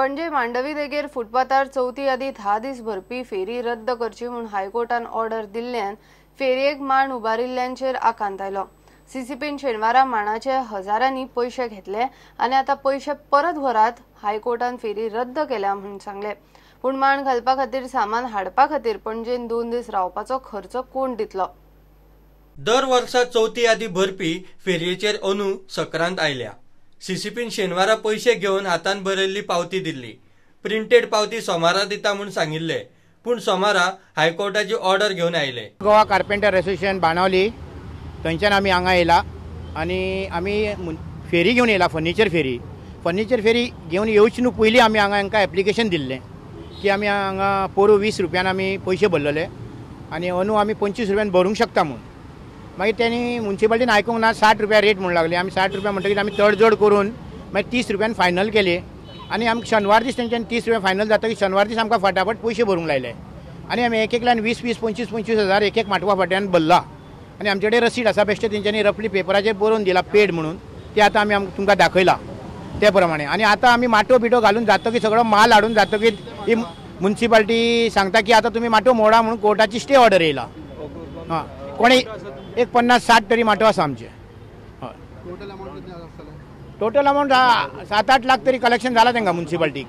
पणजे मांडवी देगेर फुटपाथार चवथी आदी 10 दीस भरपी फेरी रद्द करची म्हूण हायकोर्टान ऑर्डर दिल्ल्यान फेरयेक मांड उबारिल्ल्यांचेर आकांत आयलो. सीसीपीन शेनवारा माणाचे हजारांनी पयशे घेतले आनी आतां पयशे परत व्हरात हायकोर्टान फेरी रद्द केल्या म्हूण सांगले. पूण मांड घालपा खातीर सामान हाडपा खातीर पणजेन 2 दीस रावपाचो खर्च कोण दितलो? दर वर्सा चवथी आदी भरपी फेरयेचेर अंदू सक्रांत आयल्या. सीसीपीन शेनवारा पयशे घेवन हातान बरयल्ली पावती दिल्ली. प्रिंटेड पावती सोमारा दिता म्हूण सांगिल्ले, पूण सोमारा हायकोर्टाची ऑर्डर घेवन आयले. गोवा कार्पेंटर एसोसिएशन बाणावली थंयच्यान आमी हांगा येयला आनी आमी फेरी घेवन येयला, फर्निचर फेरी. फर्निचर फेरी घेवन येवचे न्हू पयलीं आमी हांगा हांकां एप्लिकेशन दिल्लें की आमी हांगा पोरूं 20 रुपयान आमी पयशे भरलेले आनी अंदू आमी 25 रुपयान भरूंक शकता म्हूण. मागीर तेणी मुन्सिपालिटीन आयकूंक ना, 60 रुपया रेट म्हणून लागली. आमी 60 रुपया म्हणटकीर आमी तडजोड करून मागीर 30 रुपयान फायनल केली आनी आमकां शेनवार दीस तेंच्यान 30 रुपया फायनल जातकीर शेनवार दीस आमकां फटाफट पयशे भरूंक लायले आनी आमी एक एकल्यान 20 20 25 25 हजार एक एक माटवा फाट्यान भरला आनी आमचे कडेन रसीट आसा. बेश्टे तेंच्यांनी रफली पेपराचेर बरोवन दिला पेड म्हणून, ते आतां आमी तुमकां दाखयला ते प्रमाणे. आनी आतां आमी माटो बिटो घालून जातकीर सगळो माल हाडून जातकीर ही मुन्सिपालिटी सांगता की आतां तुमी माटो मोडा म्हणून कोर्टाची स्टे ऑर्डर येयला. हां, कोणी एक 50-60 तरी माटो आसा आमचे. हय, टोटल अमावंट 7-8 लाख तरी कलेक्शन जाला तांकां मुन्सिपालिटीक.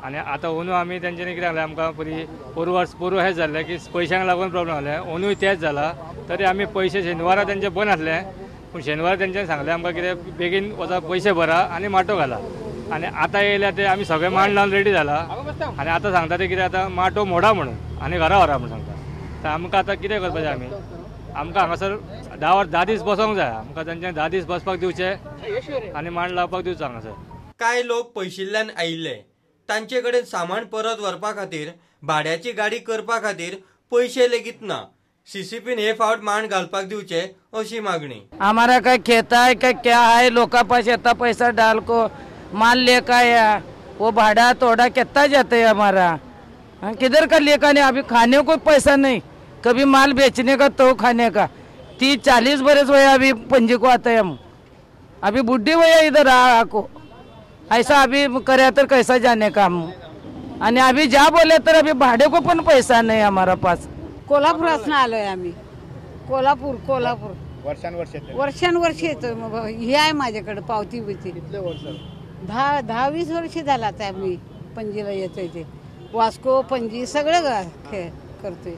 आनी आतां अंदू आमी तेंच्यांनी कितें सांगलें आमकां पयलीं पोरूं वर्स पोरूं हें जाल्लें की पयशांक लागून प्रॉब्लम जालें, अंदूय तेंच जाला. तरी आमी पयशे शेनवारा तेंचे बंद आसले, पूण शेनवारा तेंच्यांनी सांगलें आमकां कितें बेगीन वचा पयशे भरा आनी माटो घाला. आनी आतां येयल्या ते आमी सगळे मांड लावन रेडी जाला आनी आतां सांगता ते कितें आतां माटो मोडा म्हणून आनी घरा व्हरा म्हणून सांगता. तर आमकां आतां कितें करपाचें? आमी आमकां हांगासर 10 दीस बसोंक जाय, आमकां तेंच्यांनी 10 दीस बसपाक दिवचे आनी मांड लावपाक दिवचो हांगासर. कांय लोक पयशिल्ल्यान आयिल्ले, तांचे कडेन सामान परत व्हरपा खातीर भाड्याची गाडी करपा खातीर पयशे लेगीत ना. सीसीपीन हे फावट मांड घालपाक दिवचे अशी मागणी. हमारा काय खेता है क्या क्या है, लोका पास इतना पैसा डाल को माल लेकर आया, वो भाड़ा तोड़ा कितना जाते है हमारा, किधर का लेकर नहीं. अभी खाने को पैसा नहीं, कभी माल बेचने का तो खाने का. 30-40 बरस हुआ अभी पंजी को आते हैं हम, अभी बुढ़ी हुआ इधर आ को ऐसा अभी करे तो कैसा जाने का हम. आणि अभी जा बोले तर अभी भाड़े को पण पैसा नहीं हमारा पास. कोल्हापुरातून आलोय आम्ही, कोल्हापूर कोल्हापूर वर्षानुवर्ष येतोय. मग हे आहे माझ्याकडे पावती बिवती. 10-20 वर्ष झाला आता आम्ही पणजीला येतोय. ते वास्को पणजी सगळं करतोय.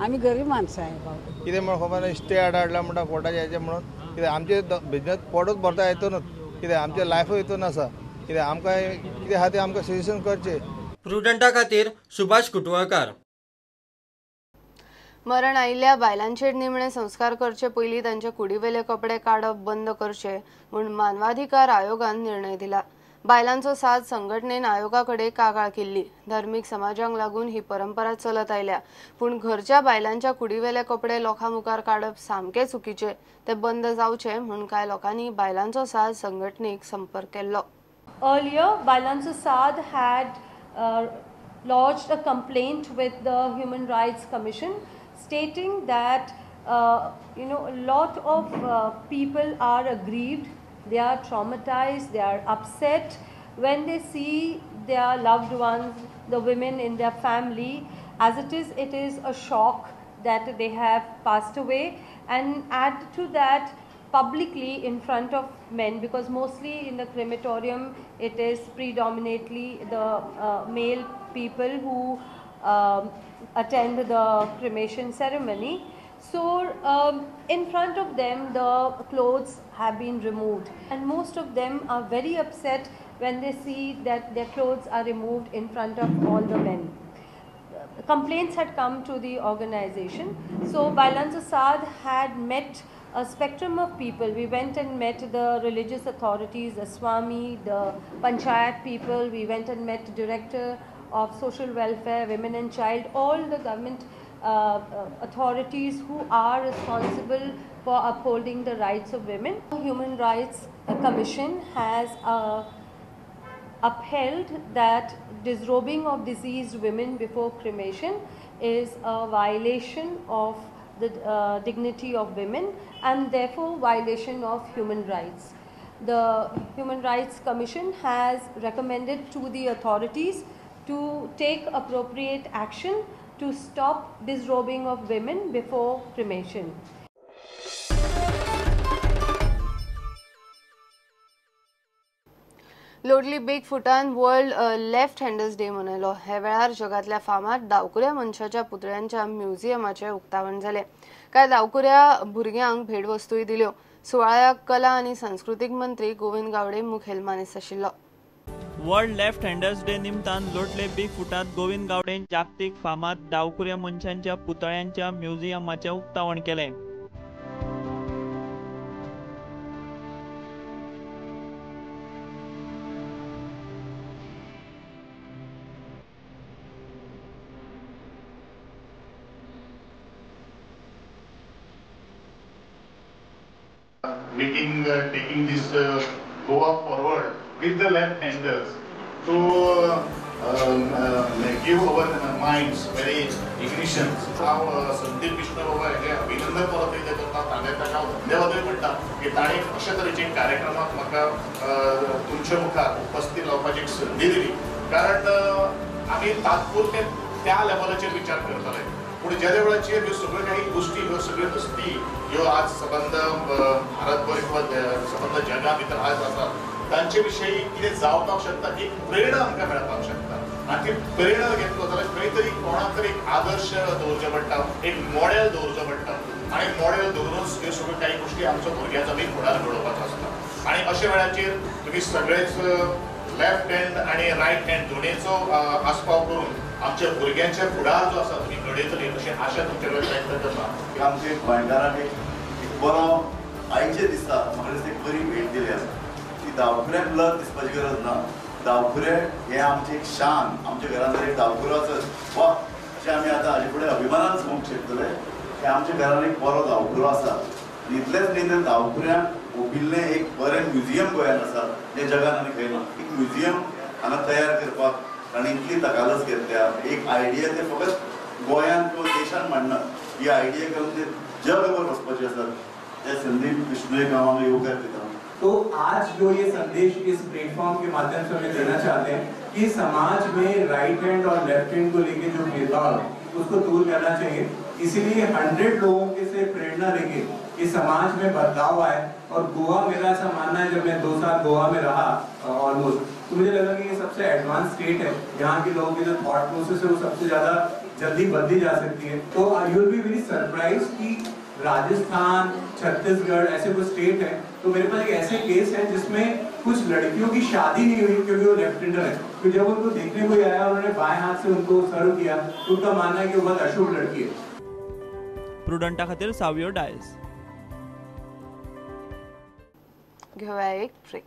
आम्ही गरीब माणसं आहे भाऊ. कितें म्हणून खबर ना, स्टे हाडला म्हणटा कोर्टाच्या हेचे म्हणून कितें आमचे बिजनेस पोटूच भरता हितूनच, कितें आमचें लायफूय हितून आसा. कितें आमकां कितें आहा तें आमकां सजेशन करचें. प्रुडंटा खातीर सुभाष कुटवळकार. मरण आयिल्ल्या बायलांचेर निमणे संस्कार करचे पयलीं तांचे कुडीवेले कपडे काडप बंद करचे म्हूण मानवाधिकार आयोगान निर्णय दिला. बायलांचो साथ संघटनेन आयोगा कडेन कागाळ केल्ली. धर्मीक समाजांक लागून ही परंपरा चलत आयल्या, पूण घरच्या बायलांच्या कुडीवेले कपडे लोकां मुखार काडप सामकें चुकीचें, ते बंद जावचे म्हूण कांय लोकांनी बायलांचो साथ संघटनेक संपर्क केल्लो. Earlier, Bailancho Saad had lodged a complaint with the Human Rights Commission, stating that a lot of people are aggrieved, they are traumatized, they are upset when they see their loved ones, the women in their family. As it is a shock that they have passed away, and add to that publicly in front of men, because mostly in the crematorium it is predominantly the male people who attend the cremation ceremony. So in front of them the clothes have been removed, and most of them are very upset when they see that their clothes are removed in front of all the men. Complaints had come to the organization. So Bailancho Saad had met a spectrum of people. We went and met the religious authorities, the Swami, the Panchayat people. We went and met Director of Social Welfare, Women and Child, all the government authorities who are responsible for upholding the rights of women. The Human Rights Commission has upheld that disrobing of deceased women before cremation is a violation of the dignity of women and therefore violation of human rights. The Human Rights Commission has recommended to the authorities to take appropriate action to stop disrobing of women before cremation. Loutolim big फुटान world left handers day मनयलो. हे वेळार जगांतल्या फामाद दावकुऱ्या मनशाच्या पुतळ्यांच्या म्युझियमाचें उक्तावण जालें. कांय दावकुऱ्या भुरग्यांक भेटवस्तूय दिल्यो. सुवाळ्याक कला आनी सांस्कृतीक मंत्री गोविंद गावडे मुखेल मानेस्त आशिल्लो. वर्ल्ड लेफ्ट हँडर्स डे निमतान लोटले बिग फुटात गोविंद गावडेन जागतीक फामाद दावकुऱ्या मनशांच्या पुतळ्यांच्या म्युझियमाचें उक्तावण केलें. Taking this Goa forward with the left-handers to give our minds very ignition. हांव संदीप विष्णू बाबा हेजें अभिनंदन परत एकदां करता. ताणें ताका धन्यवादूय म्हणटा की ताणें अशे तरेचे कार्यक्रमाक म्हाका तुमच्या मुखार उपस्थित रावपाची एक संदी दिली. कारण आमी तात्पुरते त्या लेवलाचेर विचार करताले, पूण ज्या वेळाचेर ह्यो सगळ्यो काही गोश्टी, ह्यो सगळ्यो हस्ती ह्यो आज सबंद भारतभर किंवा सबंद जगा भितर आज आसात, तांचे विशयी कितें जावपाक शकता एक प्रेरणा आमकां मेळपाक शकता. आनी ती प्रेरणा घेतलो जाल्यार खंय तरी कोणाक तरी एक आदर्श दवरचो पडटा, एक मॉडेल दवरचो पडटा आनी मॉडेल दवरूनच ह्यो सगळ्यो काही गोश्टी आमचो भुरग्यांचो बी फुडार घडोवपाचो आसता. आनी अशा वेळाचेर तुमी सगळेच लेफ्ट हँड आनी रायट हँड दोनेचो आस्पाव करून आमच्या भुरग्यांचे फुडार जो आसा तुमी घडयतली अशी आशा तुमचे कडेन व्यक्त करता. आमचे गोंयकारांक एक बरो आयचे दिसा म्हाका दिसता एक बरी भेट दिली आसा. ती दावखुऱ्याक लज दिसपाची गरज ना. दावखुरे हे आमचे एक शान. आमच्या घरांत जर एक दावखुरो आसत वा अशें आमी आतां हाजे फुडें अभिमानान सांगूंक शकतले की आमच्या घरान एक बरो दावखुरो आसा. आनी इतलेंच न्ही तर दावखुऱ्यांक ओपिल्लें एक बरें म्युझियम गोंयांत आसा जें जगान आनी खंय ना. एक म्युझियम हांगा तयार करपाक ताणें इतली तकालस घेतल्या. एक आयडिया ते फकत गोंयांत किंवा देशांत मांडना, ही आयडिया करून ते जगभर वचपाचे आसात. ते संदीप विष्णू हांव येवकार दिता. तो आज जो ये संदेश इस प्लेटफॉर्म के माध्यम से हमें देना चाहते हैं कि समाज में राइट हैंड और लेफ्ट हैंड को लेके जो भेदभाव उसको दूर करना चाहिए. इसीलिए 100 लोगों के से प्रेरणा लेके कि समाज में बदलाव आए. और गोवा, मेरा ऐसा मानना है, जब मैं 2 साल गोवा में रहा ऑलमोस्ट, तो मुझे लगा कि ये सबसे एडवांस स्टेट है. यहाँ के लोगों की जो थॉट प्रोसेस है वो सबसे ज़्यादा जल्दी बदली जा सकती है. तो you will be very surprise कि राजस्थान, छत्तीसगढ़ ऐसे कुछ स्टेट हैं. तो मेरे पास एक ऐसे केस है जिसमें कुछ लड़कियों की शादी नहीं हुई क्योंकि वो लेफ्ट हैंडर है. तो जब उनको देखने कोई आया, उन्होंने बाएं हाथ से उनको सर्व किया, तो उनका मानना है कि वो बहुत अशुभ लड़की है. प्रुडंटा खातीर सावियो डायस. घेऊया एक ब्रेक.